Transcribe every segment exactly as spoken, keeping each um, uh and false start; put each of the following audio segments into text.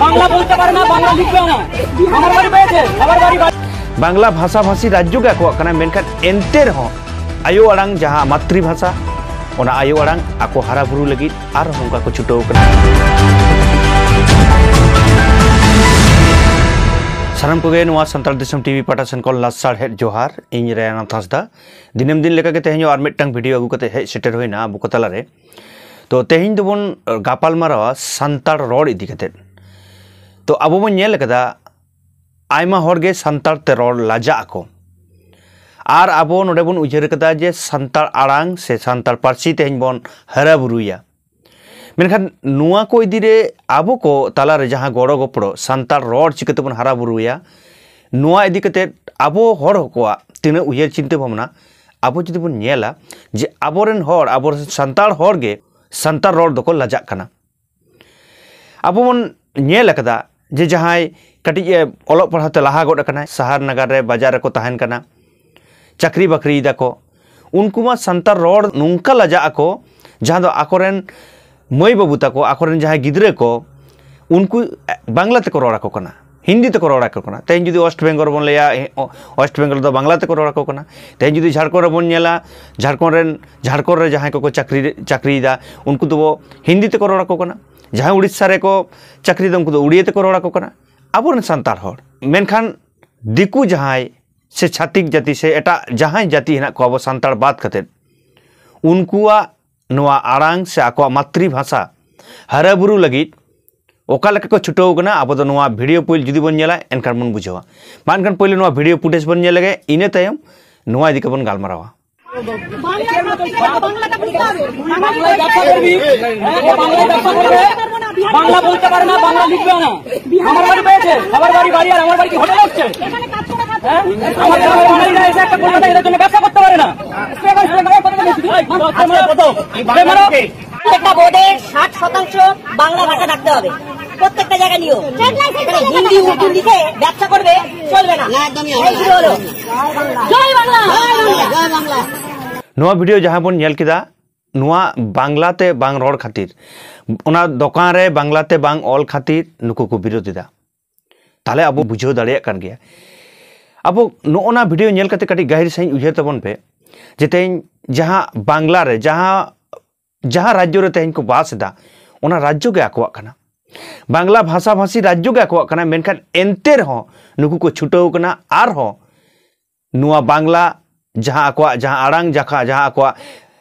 বাংলা বলতে পারে না, বাংলা লিখবেও না। আমার বাড়ি পেয়েছে, আমার বাড়ি বাড়ি। বাংলা ভাষাভাষী রাজ্য ᱜᱮ ᱟᱠᱚᱣᱟᱜ ᱠᱟᱱᱟ, ᱢᱮᱱᱠᱷᱟᱱ ᱮᱱᱛᱮ ᱨᱮᱦᱚᱸ ᱟᱭᱳ ᱟᱲᱟᱝ, ᱡᱟᱦᱟᱸ ᱢᱟᱛᱨᱤ ᱵᱷᱟᱥᱟ, ᱚᱱᱟ ᱟᱭᱳ ᱟᱲᱟᱝ ᱟᱠᱚ ᱦᱟᱨᱟ ᱵᱩᱨᱩ ᱞᱟᱹᱜᱤᱫ ᱟᱨᱦᱚᱸ ᱱᱚᱝᱠᱟ ᱠᱚ ᱪᱷᱩᱴᱟᱹᱣ ᱠᱟᱱᱟ᱾ ᱥᱟᱱᱟᱢ ᱠᱚᱜᱮ ᱱᱚᱣᱟ ᱥᱟᱱᱛᱟᱲ ᱫᱤᱥᱚᱢ ᱴᱤᱵᱷᱤ ᱯᱟᱦᱴᱟ ᱥᱮᱱ ᱠᱷᱚᱱ ᱞᱟᱥᱟᱲᱦᱮᱫ ᱡᱚᱦᱟᱨ᱾ ᱤᱧ ᱨᱟᱭᱱᱟᱛᱷ ᱦᱟᱸᱥᱫᱟ᱾ ᱫᱤᱱᱟᱹᱢ ᱫᱤᱱ ᱞᱮᱠᱟᱜᱮ ᱛᱮᱦᱮᱧ ᱦᱚᱸ ᱟᱨ ᱢᱤᱫᱴᱟᱝ ᱵᱷᱤᱰᱤᱭᱳ ᱟᱹᱜᱩ ᱠᱟᱛᱮ ᱦᱮᱡ ᱥᱮᱴᱮᱨ ᱦᱩᱭᱱᱟ ᱟᱵᱚ ᱠᱚ ᱛᱟᱞᱟᱨᱮ᱾ ᱛᱚ ᱛᱮᱦᱮᱧ ᱫᱚᱵᱚᱱ ᱜᱟᱯᱟᱞ ᱢᱟᱨᱟᱣᱟ ᱥᱟᱱᱛᱟᱲ ᱨᱚᱲ ᱤᱫᱤ ᱠᱟᱛᱮ᱾ ᱛᱚ ᱟᱵᱚ ᱵᱚᱱ ᱧᱮᱞ ᱟᱠᱟᱫᱟ, ᱟᱭᱢᱟ ᱦᱚᱲ ᱜᱮ ᱥᱟᱱᱛᱟᱲ ᱛᱮ ᱨᱚᱲ ᱞᱟᱡᱟᱜ ᱟᱠᱚ᱾ ᱟᱨ ᱟᱵᱚ ᱱᱚᱰᱮ ᱵᱚᱱ ᱩᱭᱦᱟᱹᱨ ᱟᱠᱟᱫᱟ ᱡᱮ ᱥᱟᱱᱛᱟᱲ ᱟᱲᱟᱝ ᱥᱮ ᱥᱟᱱᱛᱟᱲ ᱯᱟᱹᱨᱥᱤ ᱛᱮᱦᱮᱧ ᱵᱚᱱ ᱦᱟᱨᱟ ᱵᱩᱨᱩᱭᱟ᱾ ᱢᱮᱱᱠᱷᱟᱱ ᱱᱚᱣᱟ ᱠᱚ ᱤᱫᱤ ᱨᱮ ᱟᱵᱚ ᱠᱚ ᱛᱟᱞᱟᱨᱮ ᱡᱟᱦᱟᱸ ᱜᱚᱲᱚ ᱜᱚᱯᱚᱲᱚ, ᱥᱟᱱᱛᱟᱲ ᱨᱚᱲ ᱪᱤᱠᱟᱹ ᱛᱮᱵᱚᱱ ᱦᱟᱨᱟ ᱵᱩᱨᱩᱭᱟ, ᱱᱚᱣᱟ ᱤᱫᱤ ᱠᱟᱛᱮ ᱟᱵᱚ ᱦᱚᱲ ᱠᱚᱣᱟᱜ ᱛᱤᱱᱟᱹᱜ ᱩᱭᱦᱟᱹᱨ ᱪᱤᱱᱛᱟᱹ ᱵᱷᱟᱵᱽᱱᱟ, ᱟᱵᱚ ᱡᱩᱫᱤ ᱵᱚᱱ ᱧᱮᱞᱟ ᱡᱮ ᱟᱵᱚᱨᱮᱱ ᱦᱚᱲ, ᱟᱵᱚ ᱥᱟᱱᱛᱟᱲ ᱦᱚᱲ ᱜᱮ ᱥᱟᱱᱛᱟᱲ ᱨᱚᱲ ᱫᱚᱠᱚ ᱞᱟᱡᱟᱜ ᱠᱟᱱᱟ᱾ ᱟᱵᱚ ᱵᱚᱱ ᱧᱮᱞ ᱟᱠᱟᱫᱟ ᱡᱮ ᱡᱟᱦᱟᱸᱭ ᱠᱟᱹᱴᱤᱡ ᱮ ᱚᱞᱚᱜ ᱯᱟᱲᱦᱟᱣ ᱛᱮ ᱞᱟᱦᱟ ᱜᱚᱫ ᱟᱠᱟᱱᱟᱭ, ᱥᱟᱦᱟᱨ ᱱᱟᱜᱟᱨ ᱨᱮ, ᱵᱟᱡᱟᱨ ᱨᱮᱠᱚ ᱛᱟᱦᱮᱱ ᱠᱟᱱᱟ, ᱪᱟᱹᱠᱨᱤ ᱵᱟᱹᱠᱨᱤᱭ ᱫᱟᱠᱚ, ᱩᱱᱠᱩ ᱢᱟ ᱥᱟᱱᱛᱟᱲ ᱨᱚᱲ ᱱᱚᱝᱠᱟ ᱞᱟᱡᱟᱜ ᱟᱠᱚ, ᱡᱟᱦᱟᱸ ᱫᱚ ᱟᱠᱚᱨᱮᱱ ᱢᱟᱹᱭ ᱵᱟᱹᱵᱩ ᱛᱟᱠᱚ, ᱟᱠᱚᱨᱮᱱ ᱡᱟᱦᱟᱸᱭ ᱜᱤᱫᱽᱨᱟᱹ ᱠᱚ, ᱩᱱᱠᱩ ᱵᱟᱝᱞᱟ ᱛᱮᱠᱚ ᱨᱚᱲ ᱟᱠᱚ ᱠᱟᱱᱟ, ᱦᱤᱱᱫᱤ ᱛᱮᱠᱚ ᱨᱚᱲ ᱟᱠᱚ ᱠᱟᱱᱟ᱾ ᱛᱮᱦᱮᱧ ᱡᱩᱫᱤ ᱳᱭᱮᱥᱴ ᱵᱮᱝᱜᱚᱞ ᱵᱚᱱ ᱞᱟᱹᱭᱟ, ᱳᱭᱮᱥᱴ ᱵᱮᱝᱜᱚᱞ ᱫᱚ ᱵᱟᱝᱞᱟ ᱛᱮᱠᱚ ᱨᱚᱲ ᱟᱠᱚ ᱠᱟᱱᱟ᱾ ᱛᱮᱦᱮᱧ ᱡᱩᱫᱤ ᱡᱷᱟᱲᱠᱷᱚᱸᱰ ᱨᱮᱵᱚᱱ ᱧᱮᱞᱟ, ᱡᱷᱟᱲᱠᱷᱚᱸᱰ ᱨᱮᱱ, ᱡᱷᱟᱲᱠᱷᱚᱸᱰ ᱨᱮ ᱡᱟᱦᱟᱸᱭ ᱠᱚᱠᱚ ᱪᱟᱹᱠᱨᱤ, ᱪᱟᱹᱠᱨᱤᱭᱮᱫᱟ, ᱩᱱᱠᱩ ᱫᱚ ᱦᱤᱱᱫᱤ ᱛᱮᱠᱚ ᱨᱚᱲ ᱟᱠᱚ ᱠᱟᱱᱟ᱾ ᱡᱟᱦᱟᱸᱭ ᱩᱲᱤᱥᱥᱟ ᱨᱮᱠᱚ ᱪᱟᱹᱠᱨᱤᱭᱮᱫᱟ, ᱩᱱᱠᱩ ᱫᱚ ᱩᱲᱤᱭᱟᱹ ᱛᱮᱠᱚ ᱨᱚᱲ ᱟᱠᱚ ᱠᱟᱱᱟ, ᱟᱵᱚᱨᱮᱱ ᱥᱟᱱᱛᱟᱲ ᱦᱚᱲ᱾ ᱢᱮᱱᱠᱷᱟᱱ ᱫᱤᱠᱩ ᱡᱟᱦᱟᱸᱭ ᱥᱮ ᱪᱷᱟᱹᱛᱤᱠ ᱡᱟᱹᱛᱤ ᱥᱮ ᱮᱴᱟᱜ ᱡᱟᱦᱟᱸᱭ ᱡᱟᱹᱛᱤ ᱦᱮᱱᱟᱜ ᱠᱚᱣᱟ ᱟᱵᱚ ᱥᱟᱱᱛᱟᱲ ᱵᱟᱫ ᱠᱟᱛᱮᱫ, ᱩᱱᱠᱩᱣᱟᱜ ᱱᱚᱣᱟ ᱟᱲᱟᱝ ᱥᱮ ᱟᱠᱚᱣᱟᱜ ᱢᱟᱛᱨᱤ ᱵᱷᱟᱥᱟ ᱦᱟᱨᱟ ᱵᱩᱨᱩ ᱞᱟᱹᱜᱤᱫ ᱚᱠᱟ ᱞᱮᱠᱟ ᱠᱚ ᱪᱷᱩᱴᱟᱹᱣ ᱠᱟᱱᱟ, ᱟᱵᱚ ᱫᱚ ᱱᱚᱣᱟ ᱵᱷᱤᱰᱤᱭᱳ ᱯᱩᱭᱞ ᱡᱩᱫᱤ ᱵᱚᱱ ᱧᱮᱞᱟ, ᱮᱱᱠᱷᱟᱱ ᱵᱚᱱ ᱵᱩᱡᱷᱟᱹᱣᱟ᱾ ᱢᱟ ᱮᱱᱠᱷᱟᱱ ᱯᱩᱭᱞᱩ ᱱᱚᱣᱟ ᱵᱷᱤᱰᱤᱭᱳ ᱯᱷᱩᱴᱮᱡᱽ ᱵᱚᱱ ᱧᱮᱞ ᱞᱮᱜᱮ, ᱤᱱᱟᱹ ᱛᱟᱭᱚᱢ ᱱᱚᱣᱟ ᱤᱫᱤ ᱠᱟᱛᱮ ᱵᱚᱱ ᱜᱟᱞᱢᱟᱨᱟᱣᱟ᱾ বাংলায় ব্যবসা করবি, হ্যাঁ, ও বাংলায় ব্যবসা করবে, বাংলা বলতে পারে না, বাংলা লিখবে না। আমার বাড়ি পেয়েছে, আমার বাড়ি, বাড়ি আর আমার বাড়ি কি হোটেল হচ্ছে? হ্যাঁ? আমার বাড়ি এসে একটা কলকাতা এদের জন্য ব্যবসা করতে পারে না। প্রত্যেকটা বোর্ডে ষাট শতাংশ বাংলা ভাষা থাকতে হবে, প্রত্যেকটা জায়গায় নিয়ম। এখানে হিন্দি উর্দু লিখে ব্যবসা করবে, চলবে না। এই শুরু হলো। জয় বাংলা। ᱱᱚᱣᱟ ᱵᱷᱤᱰᱤᱭᱳ ᱡᱟᱦᱟᱸ ᱵᱚᱱ ᱧᱮᱞ ᱠᱮᱫᱟ, ᱱᱚᱣᱟ ᱵᱟᱝᱞᱟ ᱛᱮ ᱵᱟᱝ ᱨᱚᱲ ᱠᱷᱟᱹᱛᱤᱨ, ᱚᱱᱟ ᱫᱚᱠᱟᱱ ᱨᱮ ᱵᱟᱝᱞᱟ ᱛᱮ ᱵᱟᱝ ᱚᱞ ᱠᱷᱟᱹᱛᱤᱨ ᱱᱩᱠᱩ ᱠᱚ ᱵᱤᱨᱳᱫ ᱮᱫᱟ᱾ ᱛᱟᱦᱞᱮ ᱟᱵᱚ ᱵᱩᱡᱷᱟᱹᱣ ᱫᱟᱲᱮᱭᱟᱜ ᱠᱟᱱ ᱜᱮᱭᱟ᱾ ᱟᱵᱚ ᱱᱚᱜᱼᱚ ᱱᱟ ᱵᱷᱤᱰᱤᱭᱳ ᱧᱮᱞ ᱠᱟᱛᱮ ᱠᱟᱹᱴᱤᱡ ᱜᱟᱹᱦᱤᱨ ᱥᱟᱺᱦᱤᱡ ᱩᱭᱦᱟᱹᱨ ᱛᱟᱵᱚᱱ ᱯᱮ, ᱡᱮ ᱛᱮᱦᱮᱧ ᱡᱟᱦᱟᱸ ᱵᱟᱝᱞᱟ ᱨᱮ, ᱡᱟᱦᱟᱸ, ᱡᱟᱦᱟᱸ ᱨᱟᱡᱽᱡᱚ ᱨᱮ ᱛᱮᱦᱮᱧ ᱠᱚ ᱵᱟᱥ ᱮᱫᱟ, ᱚᱱᱟ ᱨᱟᱡᱽᱡᱚ ᱜᱮ ᱟᱠᱚᱣᱟᱜ ᱠᱟᱱᱟ᱾ ᱵᱟᱝᱞᱟ ᱵᱷᱟᱥᱟᱵᱷᱟᱥᱤ ᱨᱟᱡᱽᱡᱚ ᱜᱮ ᱟᱠᱚᱣᱟᱜ ᱠᱟᱱᱟ, ᱢᱮᱱᱠᱷᱟᱱ ᱮᱱᱛᱮ ᱨᱮᱦᱚᱸ ᱱᱩᱠᱩ ᱠᱚ ᱪᱷᱩᱴᱟᱹᱣ ᱠᱟᱱᱟ ᱟᱨᱦᱚᱸ ᱱᱚᱣᱟ ᱵᱟᱝᱞᱟ ᱡᱟᱦᱟᱸ ᱟᱠᱚᱣᱟᱜ ᱡᱟᱦᱟᱸ ᱟᱲᱟᱝ, ᱡᱟᱠᱷᱟ, ᱡᱟᱦᱟᱸ ᱟᱠᱚᱣᱟᱜ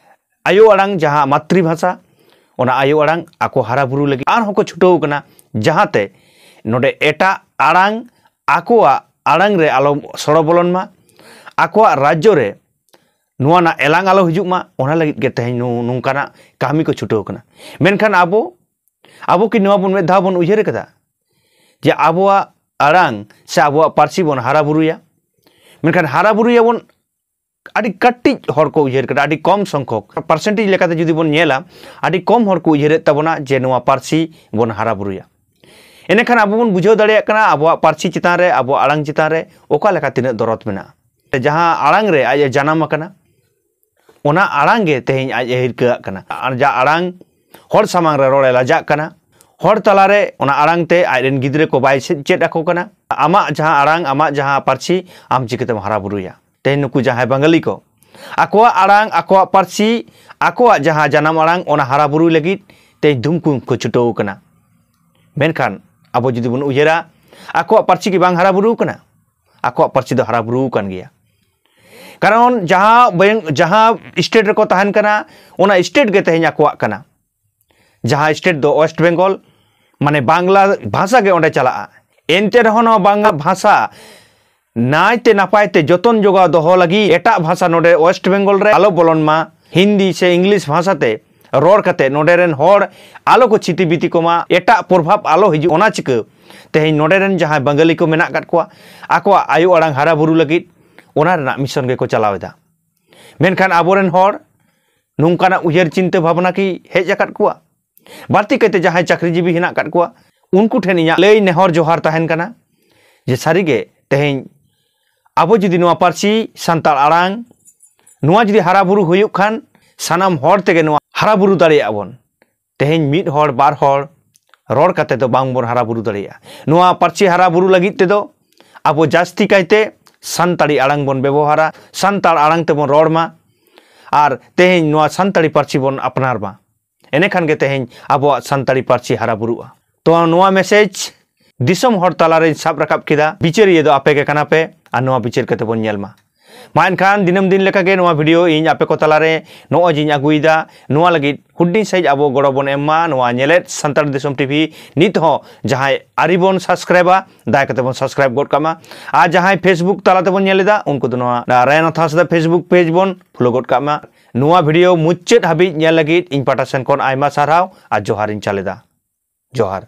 ᱟᱭᱳ ᱟᱲᱟᱝ, ᱡᱟᱦᱟᱸ ᱢᱟᱛᱨᱤ ᱵᱷᱟᱥᱟ, ᱚᱱᱟ ᱟᱭᱳ ᱟᱲᱟᱝ ᱟᱠᱚ ᱦᱟᱨᱟ ᱵᱩᱨᱩ ᱞᱟᱹᱜᱤᱫ ᱟᱨᱦᱚᱸ ᱠᱚ ᱪᱷᱩᱴᱟᱹᱣ ᱠᱟᱱᱟ, ᱡᱟᱦᱟᱸᱛᱮ ᱱᱚᱰᱮ ᱮᱴᱟᱜ ᱟᱲᱟᱝ ᱟᱠᱚᱣᱟᱜ ᱟᱲᱟᱝ ᱨᱮ ᱟᱞᱚ ᱥᱚᱲᱚ ᱵᱚᱞᱚᱱ ᱢᱟ, ᱟᱠᱚᱣᱟᱜ ᱨᱟᱡᱽᱡᱚ ᱨᱮ ᱱᱚᱣᱟ ᱨᱮᱱᱟᱜ ᱮᱞᱟᱝ ᱟᱞᱚ ᱦᱤᱡᱩᱜ ᱢᱟ, ᱚᱱᱟ ᱞᱟᱹᱜᱤᱫ ᱜᱮ ᱛᱮᱦᱮᱧ ᱱᱚ-, ᱱᱚᱝᱠᱟᱱᱟᱜ ᱠᱟᱹᱢᱤ ᱠᱚ ᱪᱷᱩᱴᱟᱹᱣ ᱠᱟᱱᱟ᱾ ᱢᱮᱱᱠᱷᱟᱱ ᱟᱵᱚ, ᱟᱵᱚ ᱠᱤ ᱱᱚᱣᱟ ᱵᱚᱱ ᱢᱤᱫ ᱫᱷᱟᱣ ᱵᱚᱱ ᱩᱭᱦᱟᱹᱨ ᱠᱟᱫᱟ ᱡᱮ ᱟᱵᱚᱣᱟᱜ ᱟᱲᱟᱝ ᱥᱮ ᱟᱵᱚᱣᱟᱜ ᱯᱟᱹᱨᱥᱤ ᱵᱚᱱ ᱦᱟᱨᱟ ᱵᱩᱨᱩᱭᱟ? ᱢᱮᱱᱠᱷᱟᱱ ᱦᱟᱨᱟ ᱵᱩᱨᱩᱭᱟᱵᱚᱱ ᱟᱹᱰᱤ ᱠᱟᱹᱴᱤᱡ ᱦᱚᱲ ᱠᱚ ᱩᱭᱦᱟᱹᱨ ᱠᱟᱫᱟ, ᱟᱹᱰᱤ ᱠᱚᱢ ᱥᱚᱝᱠᱷᱚᱠ, ᱯᱟᱨᱥᱮᱱᱴᱮᱡᱽ ᱞᱮᱠᱟᱛᱮ ᱡᱩᱫᱤ ᱵᱚᱱ ᱧᱮᱞᱟ, ᱟᱹᱰᱤ ᱠᱚᱢ ᱦᱚᱲ ᱠᱚ ᱩᱭᱦᱟᱹᱨᱮᱫ ᱛᱟᱵᱚᱱᱟ ᱡᱮ ᱱᱚᱣᱟ ᱯᱟᱹᱨᱥᱤ ᱵᱚᱱ ᱦᱟᱨᱟ ᱵᱩᱨᱩᱭᱟ᱾ ᱮᱸᱰᱮᱠᱷᱟᱱ ᱟᱵᱚ ᱵᱚᱱ ᱵᱩᱡᱷᱟᱹᱣ ᱫᱟᱲᱮᱭᱟᱜ ᱠᱟᱱᱟ ᱟᱵᱚᱣᱟᱜ ᱯᱟᱹᱨᱥᱤ ᱪᱮᱛᱟᱱ ᱨᱮ, ᱟᱵᱚᱣᱟᱜ ᱟᱲᱟᱝ ᱪᱮᱛᱟᱱ ᱨᱮ ᱚᱠᱟ ᱞᱮᱠᱟ ᱛᱤᱱᱟᱹᱜ ᱫᱚᱨᱚᱫ ᱢᱮᱱᱟᱜᱼᱟ᱾ ᱡᱟᱦᱟᱸ ᱟᱲᱟᱝ ᱨᱮ ᱟᱡ ᱮ ᱡᱟᱱᱟᱢ ᱟᱠᱟᱱᱟ, ᱚᱱᱟ ᱟᱲᱟᱝ ᱜᱮ ᱛᱮᱦᱮᱧ ᱟᱡ ᱮ ᱦᱤᱨᱠᱟᱹᱣᱟᱜ ᱠᱟᱱᱟ᱾ ᱟᱨ ᱡᱟ ᱟᱲᱟᱝ ᱦᱚᱲ ᱥᱟᱢᱟᱝ ᱨᱮ ᱨᱚᱲ ᱮ ᱞᱟᱡᱟᱜ ᱠᱟᱱᱟ, ᱦᱚᱲ ᱛᱟᱞᱟᱨᱮ ᱚᱱᱟ ᱟᱲᱟᱝ ᱛᱮ ᱟᱡ ᱨᱮᱱ ᱜᱤᱫᱽᱨᱟᱹ ᱠᱚ ᱵᱟᱭ ᱥᱮ-, ᱪᱮᱫ ᱟᱠᱚ ᱠᱟᱱᱟ᱾ ᱟᱢᱟᱜ ᱡᱟᱦᱟᱸ ᱟᱲᱟᱝ, ᱟᱢᱟᱜ ᱡᱟᱦᱟᱸ ᱯᱟᱹᱨᱥᱤ, ᱟᱢ ᱪᱤᱠᱟᱹᱛᱮᱢ ᱦᱟᱨᱟ ᱵᱩᱨᱩᱭᱟ? ᱛᱮᱦᱮᱧ ᱱᱩᱠᱩ ᱡᱟᱦᱟᱸᱭ ᱵᱟᱝᱜᱟᱞᱤ ᱠᱚ ᱟᱠᱚᱣᱟᱜ ᱟᱲᱟᱝ, ᱟᱠᱚᱣᱟᱜ ᱯᱟᱹᱨᱥᱤ, ᱟᱠᱚᱣᱟᱜ ᱡᱟᱦᱟᱸ ᱡᱟᱱᱟᱢ ᱟᱲᱟᱝ, ᱚᱱᱟ ᱦᱟᱨᱟ ᱵᱩᱨᱩᱭ ᱞᱟᱹᱜᱤᱫ ᱛᱮᱦᱮᱧ ᱫᱷᱩᱢᱠᱩ ᱠᱚ ᱪᱷᱩᱴᱟᱹᱣ ᱠᱟᱱᱟ᱾ ᱢᱮᱱᱠᱷᱟᱱ ᱟᱵᱚ ᱡᱩᱫᱤ ᱵᱚᱱ ᱩᱭᱦᱟᱹᱨᱟ, ᱟᱠᱚᱣᱟᱜ ᱯᱟᱹᱨᱥᱤ ᱠᱤ ᱵᱟᱝ ᱦᱟᱨᱟ ᱵᱩᱨᱩ ᱠᱟᱱᱟ? ᱟᱠᱚᱣᱟᱜ ᱯᱟᱹᱨᱥᱤ ᱫᱚ ᱦᱟᱨᱟ ᱵᱩᱨᱩ ᱟᱠᱟᱱ ᱜᱮᱭᱟ᱾ ᱠᱟᱨᱚᱱ ᱡᱟᱦᱟᱸ ᱵᱮᱝ-, ᱡᱟᱦᱟᱸ ᱥᱴᱮᱴ ᱨᱮᱠᱚ ᱛᱟᱦᱮᱱ ᱠᱟᱱᱟ, ᱚᱱᱟ ᱥᱴᱮᱴ ᱜᱮ ᱛᱮᱦᱮᱧ ᱟᱠᱚᱣᱟᱜ ᱠᱟᱱᱟ᱾ ᱡᱟᱦᱟᱸ ᱥᱴᱮᱴ ᱫᱚ ᱳᱭᱮᱥᱴ ᱵᱮᱝᱜᱚᱞ, ᱢᱟᱱᱮ ᱵᱟᱝᱞᱟ ᱵᱷᱟᱥᱟ ᱜᱮ ᱚᱸᱰᱮ ᱪᱟᱞᱟᱜᱼᱟ᱾ ᱮᱱᱛᱮ ᱨᱮᱦᱚᱸ ᱱᱚᱣᱟ ᱵᱟᱝᱞᱟ ᱵᱷᱟᱥᱟ ᱱᱟᱭᱛᱮ ᱱᱟᱯᱟᱭ ᱛᱮ ᱡᱚᱛᱚᱱ ᱡᱚᱜᱟᱣ ᱫᱚᱦᱚ ᱞᱟᱹᱜᱤᱫ ᱮᱴᱟᱜ ᱵᱷᱟᱥᱟ ᱱᱚᱰᱮ ᱳᱭᱮᱥᱴ ᱵᱮᱝᱜᱚᱞ ᱨᱮ ᱟᱞᱚ ᱵᱚᱞᱚᱱ ᱢᱟ, ᱦᱤᱱᱫᱤ ᱥᱮ ᱤᱝᱞᱤᱥ ᱵᱷᱟᱥᱟ ᱛᱮ ᱨᱚᱲ ᱠᱟᱛᱮ ᱱᱚᱰᱮ ᱨᱮᱱ ᱦᱚᱲ ᱟᱞᱚ ᱠᱚ ᱪᱷᱤᱛᱤ ᱵᱤᱛᱤ ᱠᱚᱢᱟ, ᱮᱴᱟᱜ ᱯᱨᱚᱵᱷᱟᱵᱽ ᱟᱞᱚ ᱦᱤᱡᱩᱜ, ᱚᱱᱟ ᱪᱤᱠᱟᱹ ᱛᱮᱦᱮᱧ ᱱᱚᱰᱮ ᱨᱮᱱ ᱡᱟᱦᱟᱸᱭ ᱵᱟᱝᱜᱟᱞᱤ ᱠᱚ ᱢᱮᱱᱟᱜ ᱟᱠᱟᱫ ᱠᱚᱣᱟ, ᱟᱠᱚᱣᱟᱜ ᱟᱭᱳ ᱟᱲᱟᱝ ᱦᱟᱨᱟ ᱵᱩᱨᱩ ᱞᱟᱹᱜᱤᱫ ᱚᱱᱟ ᱨᱮᱱᱟᱜ ᱢᱤᱥᱚᱱ ᱜᱮᱠᱚ ᱪᱟᱞᱟᱣ ᱮᱫᱟ᱾ ᱢᱮᱱᱠᱷᱟᱱ ᱟᱵᱚᱨᱮᱱ ᱦᱚᱲ ᱱᱚᱝᱠᱟᱱᱟᱜ ᱩᱭᱦᱟᱹᱨ ᱪᱤᱱᱛᱟᱹ ᱵᱷᱟᱵᱽᱱᱟ ᱠᱤ ᱦᱮᱡ ᱟᱠᱟᱫ ᱠᱚᱣᱟ? ᱵᱟᱹᱲᱛᱤ ᱠᱟᱭᱛᱮ ᱡᱟᱦᱟᱸᱭ ᱪᱟᱹᱠᱨᱤᱡᱤᱵᱤ ᱦᱮᱱᱟᱜ ᱟᱠᱟᱫ ᱠᱚᱣᱟ, ᱩᱱᱠᱩ ᱴᱷᱮᱱ ᱤᱧᱟᱹᱜ ᱞᱟᱹᱭ ᱱᱮᱦᱚᱨ ᱡᱚᱦᱟᱨ ᱛᱟᱦᱮᱱ ᱠᱟᱱᱟ ᱡᱮ ᱥᱟᱹᱨᱤᱜᱮ ᱛᱮᱦᱮᱧ ᱟᱵᱚ ᱡᱩᱫᱤ ᱱᱚᱣᱟ ᱯᱟᱹᱨᱥᱤ ᱥᱟᱱᱛᱟᱲ ᱟᱲᱟᱝ, ᱱᱚᱣᱟ ᱡᱩᱫᱤ ᱦᱟᱨᱟ ᱵᱩᱨᱩ ᱦᱩᱭᱩᱜ ᱠᱷᱟᱱ, ᱥᱟᱱᱟᱢ ᱦᱚᱲ ᱛᱮᱜᱮ ᱱᱚᱣᱟ ᱦᱟᱨᱟ ᱵᱩᱨᱩ ᱫᱟᱲᱮᱭᱟᱜᱼᱟ ᱵᱚᱱ᱾ ᱛᱮᱦᱮᱧ ᱢᱤᱫ ᱦᱚᱲ ᱵᱟᱨ ᱦᱚᱲ ᱨᱚᱲ ᱠᱟᱛᱮ ᱫᱚ ᱵᱟᱝ ᱵᱚᱱ ᱦᱟᱨᱟ ᱵᱩᱨᱩ ᱫᱟᱲᱮᱭᱟᱜᱼᱟ᱾ ᱱᱚᱣᱟ ᱯᱟᱹᱨᱥᱤ ᱦᱟᱨᱟ ᱵᱩᱨᱩ ᱞᱟᱹᱜᱤᱫ ᱛᱮᱫᱚ ᱟᱵᱚ ᱡᱟᱹᱥᱛᱤ ᱠᱟᱭᱛᱮ ᱥᱟᱱᱛᱟᱲᱤ ᱟᱲᱟᱝ ᱵᱚᱱ ᱵᱮᱵᱚᱦᱟᱨᱟ, ᱥᱟᱱᱛᱟᱲ ᱟᱲᱟᱝ ᱛᱮᱵᱚᱱ ᱨᱚᱲ ᱢᱟ, ᱟᱨ ᱛᱮᱦᱮᱧ ᱱᱚᱣᱟ ᱥᱟᱱᱛᱟᱲᱤ ᱯᱟᱹᱨᱥᱤ ᱵᱚᱱ ᱟᱯᱱᱟᱨ ᱢᱟ᱾ ᱮᱱᱮᱠᱷᱟᱱ ᱜᱮ ᱛᱮᱦᱮᱧ ᱟᱵᱚᱣᱟᱜ ᱥᱟᱱᱛᱟᱲᱤ ᱯᱟᱹᱨᱥᱤ ᱦᱟᱨᱟ ᱵᱩᱨᱩᱜᱼᱟ᱾ ᱛᱚ ᱱᱚᱣᱟ ᱢᱮᱥᱮᱡᱽ ᱫᱤᱥᱚᱢ ᱦᱚᱲ ᱛᱟᱞᱟᱨᱮᱧ ᱥᱟᱵ ᱨᱟᱠᱟᱵ ᱠᱮᱫᱟ᱾ ᱵᱤᱪᱟᱹᱨᱤᱭᱟᱹ ᱫᱚ ᱟᱯᱮ ᱜᱮ ᱠᱟᱱᱟ ᱯᱮ, ᱟᱨ ᱱᱚᱣᱟ ᱵᱤᱪᱟᱹᱨ ᱠᱟᱛᱮ ᱵᱚᱱ ᱧᱮᱞ ᱢᱟ᱾ ᱢᱟ ᱮᱱᱠᱷᱟᱱ ᱫᱤᱱᱟᱹᱢ ᱫᱤᱱ ᱞᱮᱠᱟᱜᱮ ᱱᱚᱣᱟ ᱵᱷᱤᱰᱤᱭᱳ ᱤᱧ ᱟᱯᱮ ᱠᱚ ᱛᱟᱞᱟᱨᱮ ᱱᱚᱜᱼᱚᱭ ᱡᱮᱧ ᱟᱹᱜᱩᱭᱮᱫᱟ, ᱱᱚᱣᱟ ᱞᱟᱹᱜᱤᱫ ᱦᱩᱰᱤᱧ ᱥᱟᱺᱦᱤᱡ ᱟᱵᱚ ᱜᱚᱲᱚ ᱵᱚᱱ ᱮᱢ ᱢᱟ᱾ ᱱᱚᱣᱟ ᱧᱮᱞᱮᱫ ᱥᱟᱱᱛᱟᱲ ᱫᱤᱥᱚᱢ ᱴᱤᱵᱷᱤ ᱱᱤᱛ ᱦᱚᱸ ᱡᱟᱦᱟᱸᱭ ᱟᱹᱣᱨᱤ ᱵᱚᱱ ᱥᱟᱵᱥᱠᱨᱟᱭᱤᱵᱟ, ᱫᱟᱭᱟ ᱠᱟᱛᱮ ᱵᱚᱱ ᱥᱟᱵᱥᱠᱨᱟᱭᱤᱵ ᱜᱚᱫ ᱠᱟᱜ ᱢᱟ᱾ ᱟᱨ ᱡᱟᱦᱟᱸᱭ ᱯᱷᱮᱥᱵᱩᱠ ᱛᱟᱞᱟ ᱛᱮᱵᱚᱱ ᱧᱮᱞ ᱮᱫᱟ, ᱩᱱᱠᱩ ᱫᱚ ᱱᱚᱣᱟ ᱨᱟᱭᱱᱟᱛᱷ ᱦᱟᱸᱥᱫᱟ ᱯᱷᱮᱥᱵᱩᱠ ᱯᱮᱡᱽ ᱵᱚᱱ ᱯᱷᱚᱞᱳ ᱜᱚᱫ ᱠᱟᱜ ᱢᱟ᱾ ᱱᱚᱣᱟ ᱵᱷᱤᱰᱤᱭᱳ ᱢᱩᱪᱟᱹᱫ ᱦᱟᱹᱵᱤᱡ ᱧᱮᱞ ᱞᱟᱹᱜᱤᱫ ᱤᱧ ᱯᱟᱦᱴᱟ ᱥᱮᱱ ᱠᱷᱚᱱ ᱟᱭᱢᱟ ᱥᱟᱨᱦᱟᱣ ᱟᱨ ᱡᱚᱦᱟᱨ ᱤᱧ ᱪᱟᱞ ᱮᱫᱟ᱾ ᱡᱚᱦᱟᱨ᱾